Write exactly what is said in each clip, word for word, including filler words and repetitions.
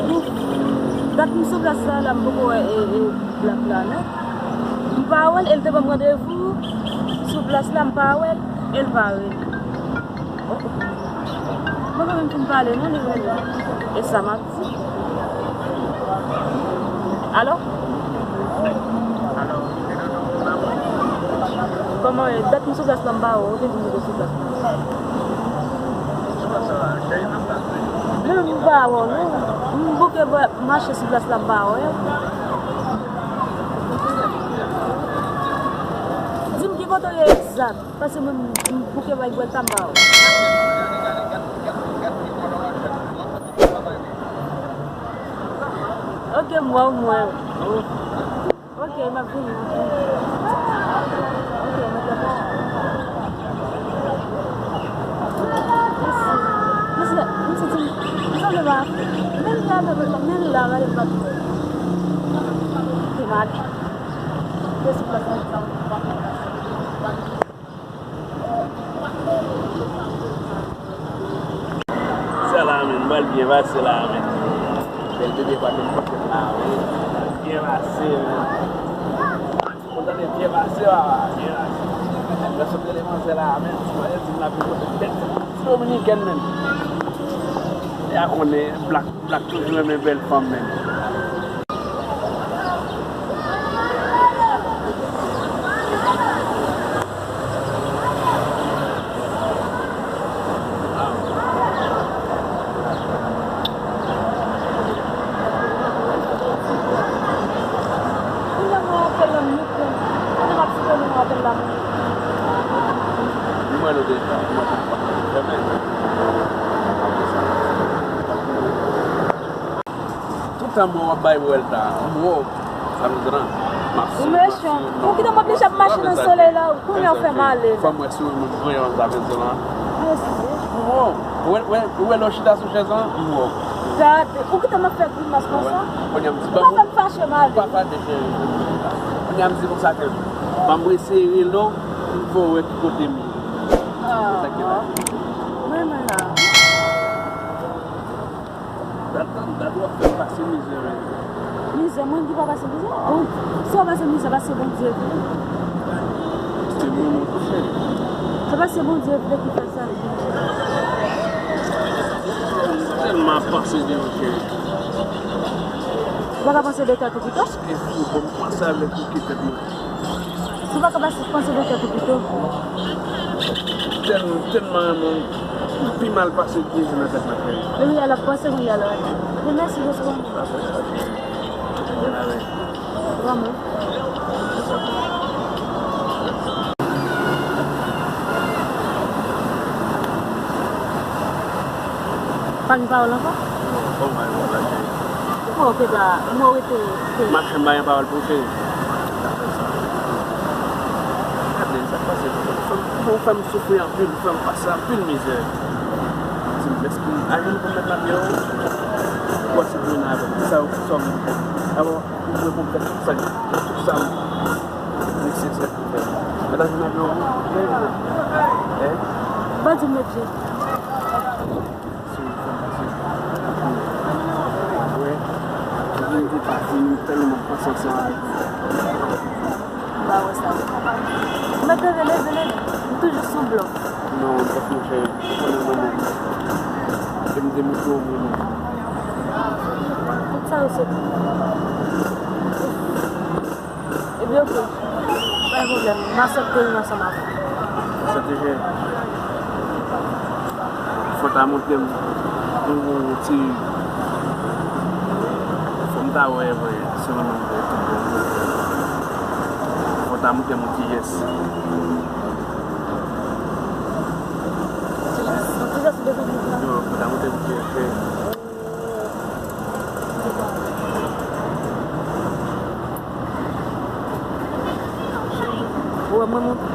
Dat m sou plas la, la m poko wè e, e, Black la, non. M pa wè l, e l te ban m randevou sou plas la, m pa wè l, e l pa rele. Oh, oh. Mwen pa menm fin pale, non, li rele. E sa m ap di. Alo? Kòman w ye? Dat m sou plas la, m pa wè w, ou te di m ou te sou plas la. Non, m pa wè w, non. M bouke bò, mache sou plas la, m pa wè w. Di m ki kote w ye egzak, paske mwen, m bouke bay Vuelta, m pa wè w. Ok, m wè w, m wè w. Ok, m ap vini, m ap vini. Ok, mwen te bon. Mèsi. Mèsi, mèsi, mèsi, mèsi, mèsi. Men la, men la, men la, men la. Te mal. Te sou plas la. Sa la, men, m pral byen pase la, men. Bèl bebe pa vin pote m la, men. Byen pase, men. Kontan de byen pase, papa, byen pase. Mwen sot rele manzè la, men. Ti manzè di m l ap vin pote m bèl ti, ti dominikèn, men. Epi a konnen, Black, Black toujou renmen bèl fanm, men. Tout tan mwen w ap bay Vuelta, m wè w. Sa vle di lan, m ap swiv, m ap swiv, non, ou kite m oblije ap mache nan solèy la, kounye a w fè m ale. Fò m wè si w menm, w wè sa vle di lan. Mèsi. M wè w. Ou wè, ou wè, ou wè lè w chita sou chèz lan, m wè w. Gade, ou kite m ap fè grimas konsa. Kounye a m di, ban m, ou pa fè m fache m ale. Ou pa fache, cheri. Kounye a m di konsa ke ban m eseye rele w, m fè w wè ki kote m ye. Ah. Se sa ki la. Mwen menm la. Dat, dat, dat w ap fè m pase mizè, men. Mizè, mwen ki pa pase mizè? Oh, si w pase mizè, paske Bondye vle. Se mwen, mwen tou, cheri. Se paske Bondye vle ki fè sa. M tèlman ap panse de ou, cheri. Ou pa ka panse de tèt ou pito? Paske fou, bon, m panse avèk ou ki tèt mwen. Si w pa ka pase, panse de tèt ou pito. Tèl-, tèlman renmen w, pi mal pase l te nan tèt mwen, cheri. Depi yè l ap panse, wi, yè l ap. Men mèsi, Joseph. Vrèman. Pa gen pawòl ankò? Bon, bay, bon, bay, cheri. Bon, ok, da, mwen rete, rete. Mache, m pa gen pawòl pou ou, cheri. Gade, sa k pase, ou fè m, ou fè m soufri anpil, ou fè m pase anpil mizè. Di m, èske m ajoute pou m met nan pye w? Ou wè si pou vin avè m? Sa, sa w vle fè. Alò, ou vle pou m fè tout sa, tout sa m nesesè pou fè. Mèt ajoute nan pye w? Hein? Ba di m met je. Sou fè pase. Wè. Vin te pase, nou tèlman panse ansanm avèk ou. M pa wè sa. Mèt leve, leve, leve. M toujou sou blòk. Non, m pa konn fè. Ou konnen mwen menm. Ke m te moutre w mwen menm. Tout sa yo soti. Ebyen, ok. Pa gen pwoblèm. M aksepte vin ansanm avè w. Aksepte, cheri. Fò w ta montre m yon, yon ti, fò m ta wè vre si w renmen m vre. Fò w ta montre m yon ti jès. Ti jès, yon ti jès de konbyen tan? Yo, fò w ta montre m yon ti jès, cheri. Ou wè mwen monte.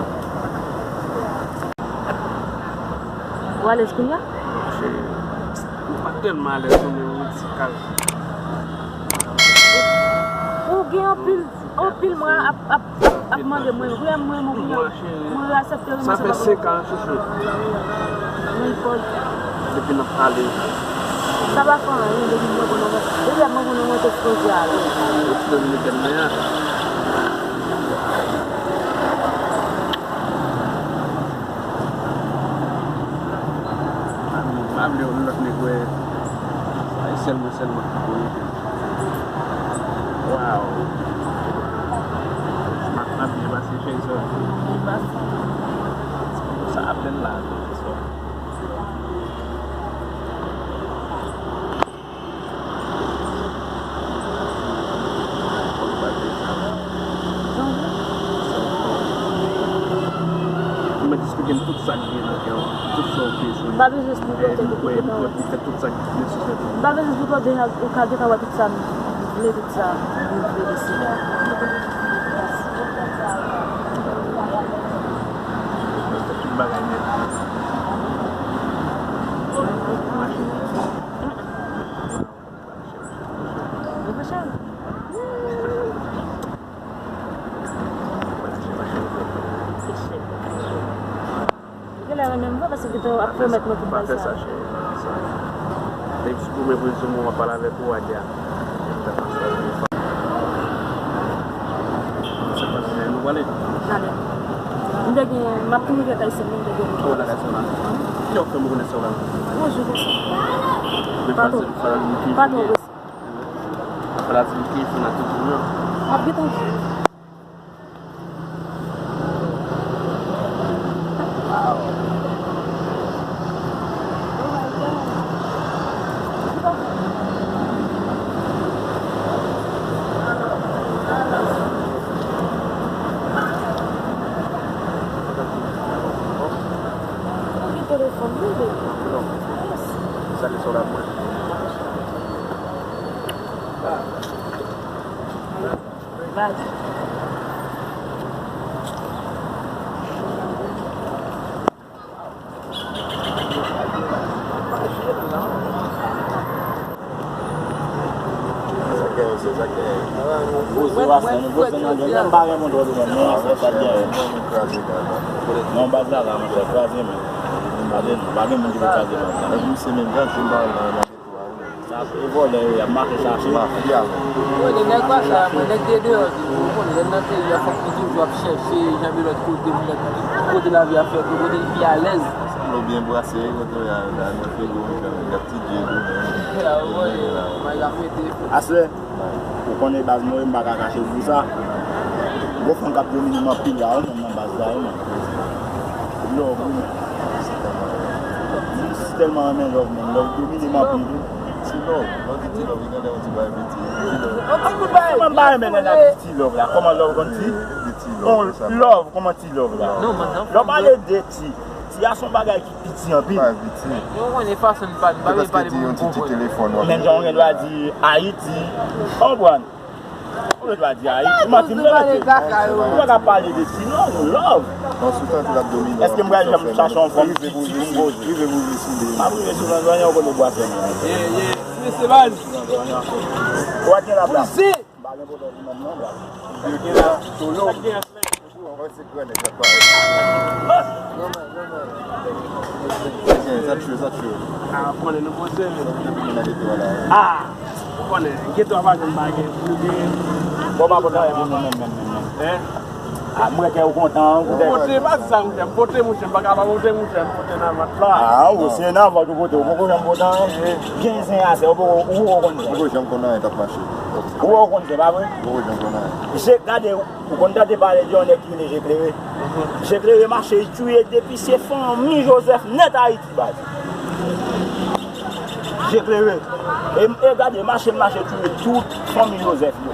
Ou alèz kounye a? Cheri, m pa tèlman alèz non, men m ti kalm. Ou gen anpil, anpil mwen ap, ap, ap, ap mande mwen. Vrèman, mwen, mwen, mwen aksepte renmen sa pa pou mwen. Sa fè senk an, chouchou. Mwen pòz. Depi n ap pale. Sa pa fè anyen, depi mwen konn anvan. Te sipoze ale. Yo ti dominiken mwen an. M pa vle yon lòt nèg wè. Ay, sèlman, sèlman ki pou rete. Waw. M ap, m ap byen pase, cheri, sa. Byen pase. Sa ap bèl la, cheri, sa. Mwen dispike m tout sa k gen nan kè w, tout sa w bezwen. M pa bezwen pou tande pou fè tout sa k nesesè pou mwen. M pa bezwen pou tande, ou ka gentan wè tout sa m vle, tout sa m vle deside. Tout bagay nèt. Genlè renmen m vre paske gentan ap pwomèt mwen tout bagay sa. Depi sou premye prezime w ap pale avèk ou, Adya. Sa k pase, nou prale? Ale. M te gen, m ap tou rive kay sè m, m te gen. Ou lakay sè w la? Kilè w fè m rekonèt sè w la? Yon jou konsa. Men pa twò, pa twò prese. Fè la di m ki fanatik ou nan. M ap gentan di. Ou gen telefòn li, baby? Non. Sa ki sou la mwen. Bag. Sa gen, se sa gen. Poze w a sè, nou poze nan gen, menm pa gen moun twò de moun, non, se sa gen. Non, baz la, la, monchè, kraze men. Pa gen, pa gen moun ki pou kraze men. Epi misye menm, jan ti bal la, sa se vòlè yo ye, y ap mache chache. Mafya. Mwen, nèg pa sa, mwen, nèg te deyò, ou konnen, lè n nan peyi a, fòk nou toujou ap chèche, janbe lòt kote, pou lòt kote lavi a fèt, kote n pi alèz. Dlo byen brase, kote y a, y a nan frigo, y ap ti dye tou. Aswè, ou konnen baz mwen, m pa ka kache l pou sa. Gon fanm k ap domine m anpil la, wi, menm nan baz la, wi, menm. Love, wi, menm. M tèlman renmen love, menm. Love domine m anpil, wi. Ti love, lè w di ti love, li genlè yon ti bagay piti. Ti love. Kòman m pa renmen lè n ap di ti love la? Kòman love konn ti? Di ti love, love, kòman ti love la? Lè w pale de ti, ti a se yon bagay ki piti anpil. Pa piti. Yo konnen fason n pale, n pa vle pale pou moun konprann. Menm jan w gen dwa di Ayiti, w konprann? Ou gen dwa di Ayiti, manti m rete. Ou pa ka pale de ti non, love. Èske m pral janm chache yon fanm piti pou m poze? M ap rive sou zanzanyan, ou konnen bwa fè m. Ye, ye. Mesye baz. Ou a gen la plas. M pa gen pwoblèm menm non, baz. Yo gen la, solo. Mwen se gran nèg k ap pale. Sa true, sa true. Ah, konnen nou poze. Ah, ou konnen, geto a pa janm pa gen, nou gen. Bon, pa pote anyen pou nou menm, menm, menm, menm. Hein? Ah, m wè kè ou kontan, ou kontan. Pote, pa di sa, monchè, m pote, monchè, m pa ka pa pote, monchè, m pote nan vant la. Ah, ou se nan vant ou pote, ou poko janm pote anyen. Gen zen a sè, ou poko, ou poko konn zen. Ou poko janm konn anyen k ap mache. Ou poko konn zen, pa vre? Ou poko janm konn anyen. Je, gade, ou konn tande pale de yon nèg ki rele Je Klere? Je Klere mache, li touye depi se fanmi Joseph nèt Ayiti, baz. Je Klere. E, e gade, mache, mache touye tout fanmi Joseph yo.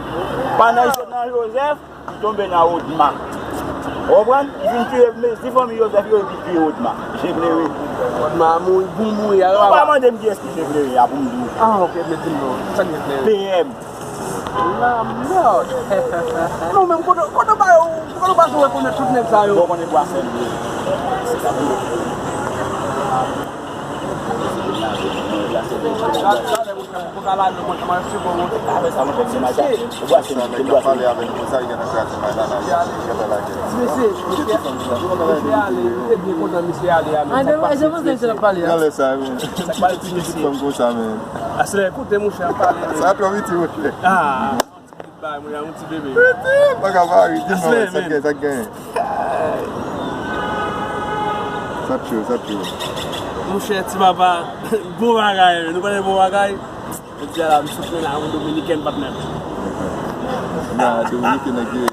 Pa nan isit nan Joseph, li tonbe nan Odma. Ou konprann? Li vin touye, men si fanmi Joseph yo, li vin touye Odma. Je Klere. Odma a mouri, pou mouri a. Ou pa mande m kiyès ki Je Klere a pou m di w. Ah, ok, men di m non. Sa Je Klere? P M. La merde. Non, men kote, kote ba yo, kote ba yo rekonèt tout nèg sa yo? Bon, konnen bwa sèl vre. Nan lè sa, men. Sa k pale ti pitit fanm konsa, men. Asle, koute monchè ap pale. Sa twò piti, monchè. Ah, yon ti bout bay, monchè, yon ti bebe. Piti, pa ka pari, di non, sa k gen, sa k gen. Sa cho, sa cho. Monchè, ti papa, bon bagay, nou konnen bon bagay. Jodi a la, m sot nan yon dominiken, patnè. Nan dominiken, nèg yo.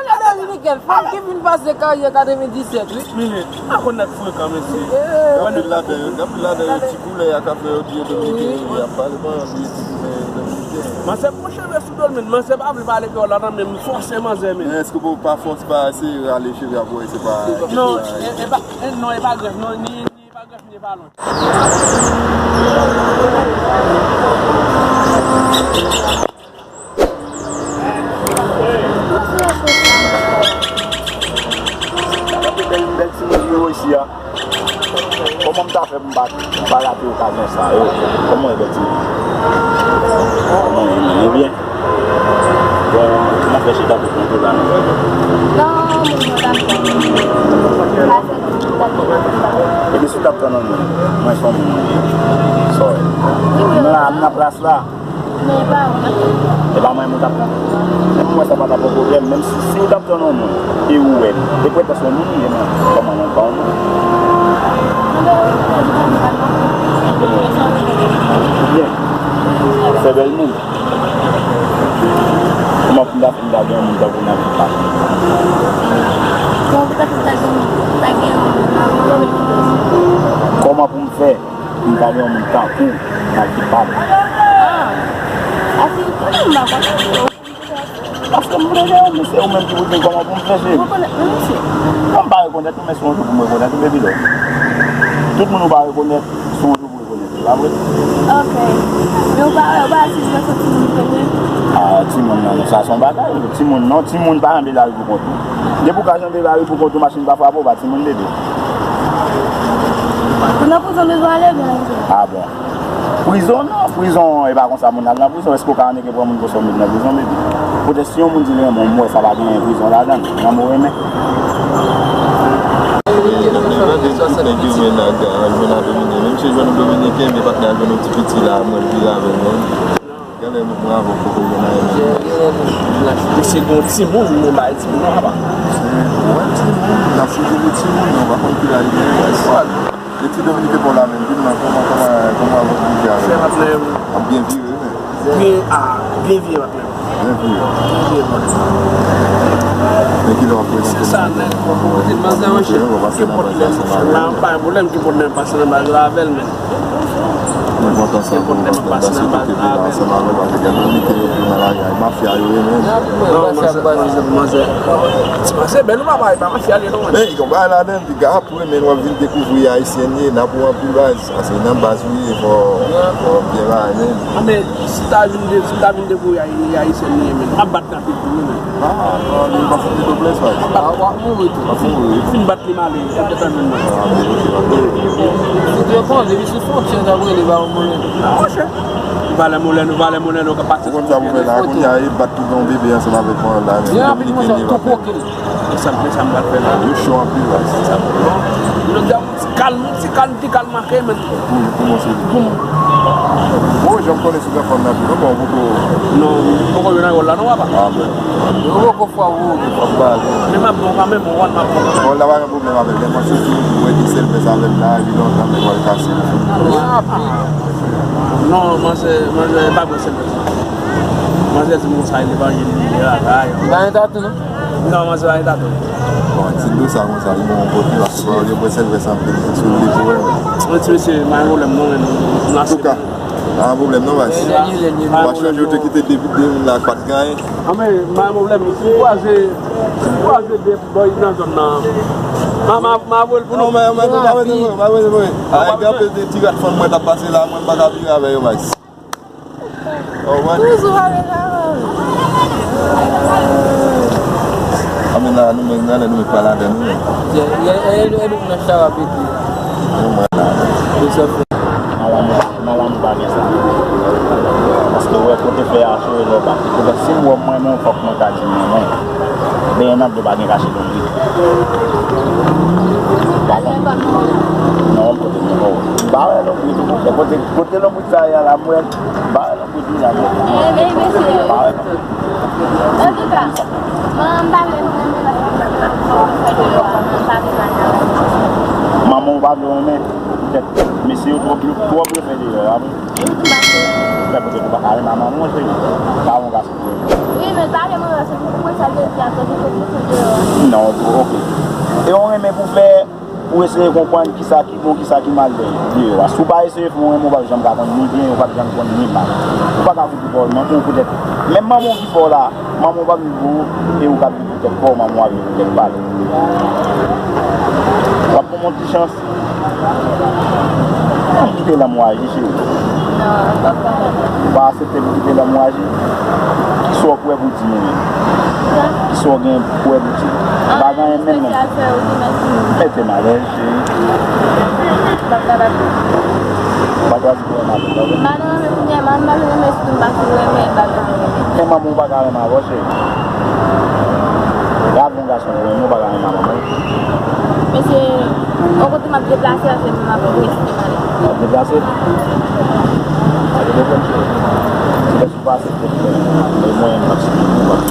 Nan dominiken, fanm ki vin pase karyè katrevenndisèt, wi. Minit, a konn nèg frekan, mesye. Gen anpil ladan yo, gen anpil ladan yo, ti koulè a ka fè yo di yo dominiken, wi, y ap pale pandan yo di yo dominiken. Manzè pran cheve sou do l, men manzè pa vle pale kreyòl la, non, men m fòse manzè, men. Men èske w pa fòse pa eseye rale cheve a pou wè se pa... Non, e, e pa, e, non, e pa grèf, non, ni, ni e pa grèf, ni e pa lon. Gade bèl, bèl timoun yo isi a. Kòman m ta fè pou m pa, pa rate okazyon sa yo? Kòman w ye, bèl timoun? Kòman w ye, menm? Ou byen? Bon, kòman fè chita pou kontou la, non? Non, moun mwen t ap tann. Pa fè kontou, t ap tann kontou la. Epi si w t ap tann yon moun, mwen se yon moun mwen ye. Sòry. M la, m nan plas la. Men e pa ou m ap tann. E pa mwen menm ou t ap tann? Men mwen sa pa t ap yon pwoblèm, menm si, si ou t ap tann yon moun, e ou wè m. E pretèks yon moun li ye, non. Kòman non, pa yon moun? Byen. Fè bèl moun. Kòman pou m ta fè m ta gen yon moun tankou w nan vi pa m? Kòman pou ta fè m ta gen yon moun, ta gen yon moun nan vi pa m? Kòman pou m fè pou m ta gen yon moun tankou w nan vi pa m? Ah. Asi, mwen menm m pa konn. Paske m vle gen yon mesye, ou menm ki pou di m kòman pou m fè, cheri. Ou rekonèt menm misye? Non, m pa rekonèt ou, men se yon jou pou m rekonèt ou, baby doll. Tout moun ou pa rekonèt, se yon jou pou w rekonèt li, pa vre? Ok. Men ou pa, ou pa wè si mwen se timoun ke mwen? Ah, timoun nan, sa se yon bagay. Timoun non, timoun pa janbe lari pou kont ou. Depi w ka janbe lari pou kont ou, machin pa frape w, pa timoun, bebe. Ou nan prizon bezwen ale, byen? Ah bon. Prizon non, prizon, e pa konsa moun al nan prizon. Èske w ka annik pran moun pou sa w met nan prizon, baby? Poutèt si yon moun di l renmen w, m wè sa pa gen prizon ladan l, nan mo renmen. Nèg yo jwenn ak, al jwenn ak Dominiken, menm si jwenn yon Dominiken, men patnè al jwenn yon ti piti la, mwen vire avè l menm. Genlè mwen avè w poko jwenn ayen menm. Misye gen yon timoun, mwen bay timoun nan papa. Mwen timoun, n ap fout ou pou timoun, non, pa konn ki laj li gen. E ti Dominiken pa w la menm, di m non, kòman, kòman, kòman w ap viv avè l? Ap byen vire, wi, men. Byen, ah, byen vire, patnè. Byen vire. Byen vire, patnè. Men kilè w ap wè si... Se sa, nèg, manzè, mwen, ki pwoblèm, pa gen pwoblèm, ki pwoblèm, pase nan baz la avè l, men. Mwen kontan sa pou ou, patnè, paske w kenbe la ansanm avè l, paske gen moun ki yo tou nan lari a, mafya yo ye menm. Non, manzè, manzè, manzè. Ti manzè bèl, ou pa pale, pa mafya li non, mwen. Men, yon bagay ladan, piga ap renmen l, w ap vin dekouvri ayisyèn ye, n ap ou anpil baz, paske nan baz ou ye, fò, fò w byen bagay menm. Ah, men, si ta vin de, si ta vin dekouvri ay-, ayisyèn li ye menm, m ap bat rapid pou li menm. Ah, non, li pa fout li doblès, baz. Ah, w ap mouri tou. W ap mouri. Fin bat li m ale, ou te tann mwen. Ah, men ok, ok. Ou te pran, depi sou fwontyè, ta voye li ba yon moun. Monchè, valè moulen nou, valè moulen nou ka pati. Ou konn sa pou fè la, kounye a, e bat tout yon bebe ansanm avèk mwen la, men Dominiken li va fè. Sa m, sa m pral fè la. Yo cho anpil la. Jodi a, ti kalm, ti kalm, ti kalm ake, men. Pou, pou mwen se li. Pou mwen. Bon, jan m konnen sou telefòn nan tou, non, bon, ou poko... Non, m poko jwenn nan ròl la, non, papa. Ah, bon. Yo poko fwa ou, ou poko fwa. Men m ap bon kanmenm, ou konn m ap bon kanmenm. Bon, la pa gen pwoblèm avè l. Lè m ap soti, ou wè ki sèl fè sa avè m la, epi lontan, men wè l kase. Non, manzè, manzè, e pa bon sèl fè sa. Manzè di m konsa, li pa gen, li pa gen tatou, non? Non, manzè pa gen tatou. Bon, ti dou sa konsa, li bon kote, paske yo pran sèl vès anpil sou li pou wè. Yon ti mesye, pa gen pwoblèm non, men nou... Antouka, pa gen pwoblèm non, baz. Machann yo te kite depi de moun la, pa t gen anyen. Ah, men, pa gen pwoblèm, si m kwaze, si m kwaze de bòy nan zòn nan, m a, m a, m a voye l pou nou. Non, men, men, pa vre, pa vre, pa vre. Ay, gen anpil de ti rat fanm mwen t ap pase la, mwen m pa ka vire avè yo, baz. Toujou avèk avè w. A men la, nou menm, nan lè nou met pa ladan nou menm. E, e, e, e nou nan chawapit li. Nou mwen la. Malanm, malanm pa gen sa. Paske w wè kote fè a cho e lè w pati. Poutèt si m wè w mwen menm, fòk mwen ka di mwen menm. Benyen nan dlo pa gen kache lonbrit. Pa gen. Non, kote m wè w. M pa wè lonbrit ou, monchè. Kote, kote lonbrit sa ye a la, m wè l. M pa wè lonbrit ou la, non. Eh, ben, mesye. M pa wè lonbrit. Antouka, manman m pa vle m renmen lòt moun nan fè deyò a, manman m pa vle m al nan lari. Manman w pa vle w renmen? Poutèt mesye yo twò, twò vle fè deyò a, wi. Wi, m pa vle. Fè poutèt ou pa ka renmen manman w, cheri. Pa yon gason. Wi, men l pa vle mwen wè, se pou mwen sa l te di a, kote kote kote deyò. Non, ok. E yon renmen pou fè, pou eseye konprann kisa ki bon, kisa ki mal deyò a. Si w pa eseye fè yon renmen, ou p ap janm ka konn ni byen, ou p ap janm konn ni mal. Ou pa ka fout vòlman, ou poutèt. Menm manman w ki fè w la, manman w pa vin pou ou, e ou k ap viv poutèt pa w, manman w ap viv poutèt pa l. W ap pran yon ti chans. Ann kite lanmou aji, cheri. Non, papa. Ou pa aksepte pou kite lanmou aji? Kisa w kwè pou di nou menm? Sa? Kisa w gen kwè pou di? Ou pa gen anyen menm non. Espesyal, frè, ou di mèsi. Mete m alèz, cheri. Papa, papa. Ou pa chwazi pou renmen avè m, pa vre? M pa nan renmen kounye a, m pa renmen si m pa fin renmen, m pa ka renmen. Men manman w pa ka renmen avè w, cheri. Lave yon gason pou renmen, ou pa ka renmen manman w. Mesye, yon kote m ap deplase, se m ap reste m ale. W ap deplase? Pa gen pwoblèm, cheri. Lè sou pase, se mwen, mwen, mwen, mwen.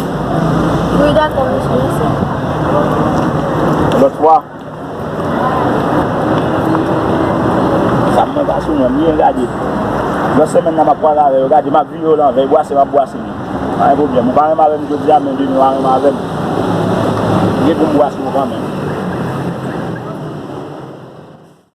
Wi, dakò, mesye, mesye. Lòt fwa, sa mwen pa sou mwen, byen gade. Lòt semèn nan, m ap pale avè yo, gade, m ap vire yo lanvè, e bwase, m ap bwase li. Pa gen pwoblèm. Ou pa renmen avè m jodi a, men demen w a renmen avè m. Gen pou m bwase w kanmenm.